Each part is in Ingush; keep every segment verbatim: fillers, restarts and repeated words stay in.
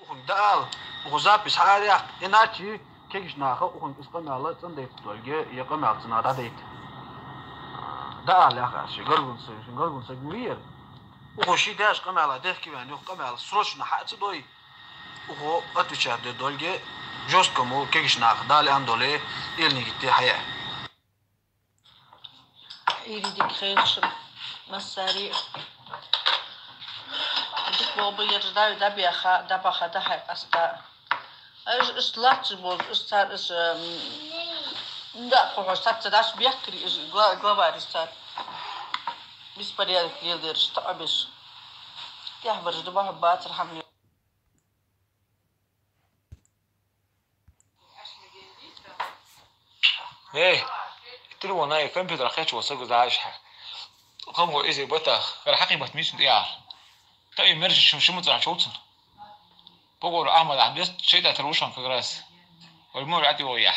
Укхунга дӀаала, укхо запись хьаараяьккха, иначе кегийча наха укхунга из къамаьл цӀендайта долга, е къамаьл цунах дӀадайта. ДӀаала яхаш, ший гаргара саг, ший гаргара саг ма вий ер. Укхо ший даьча къамаьла дехке ваьнна, юха къамаьл срочно хьа а ца дой, укхо отвечать де долга, жёстко мо кегийча наха, Дала аьнна доле, ил нигитте хьаяь. Ӏуйре дика хийла шун, массане а. Дика болба ераш, дӀа-, дӀабаха, дӀабаха, дӀа-хьа къаста. Аш, аш латташ боз, аш цар, аш, м, да, похож, цар ца даш бехкари, аш гла-, главарь аш цар. Беспорядок леладераш, таӀа беш. Тяхбараш да бахьа бацар хьамле. Эй, телефон ай компьютер хечо сага зааш хьа. Хам го изе бата, кара хьакъи бат мисун тӀа. Та и мержи шум, шум цӀа чулцун. Погор Ахмад Ахмед, шайтӀа тарушан как раз. Валь мур ати о я.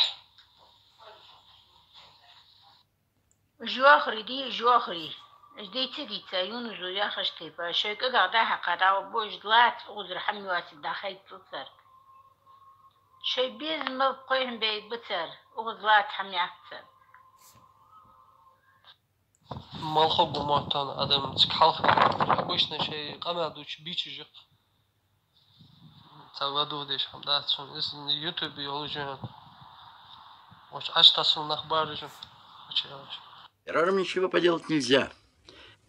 Жохри ди, жохри. Аш дийца дийца, юнужу яхаш тайпа. Шоай кӀагах дӀа-хьа кхаьда, бож лац, укхазара хьамнуаси дӀахайт цуцар. Шоай безам ма кхойхьан бей бацар, укхаза лац хьамнуац цар. Малхо гу моттан адам цик хьалха. Обычно шоай къамаьл дувцаш бийча жик. Ца ладувгӀа деш хӀама дац шун. Из Ютубе йолаш я. Оч Ӏаш тасал нах бараш я. Оч яхаш. Террором ничего поделать нельзя.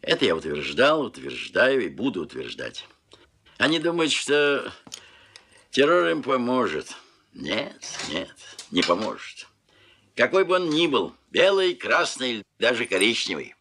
Это я утверждал, утверждаю и буду утверждать. Они думают, что террор им поможет. Нет, нет, не поможет. Какой бы он ни был, белый, красный или даже коричневый,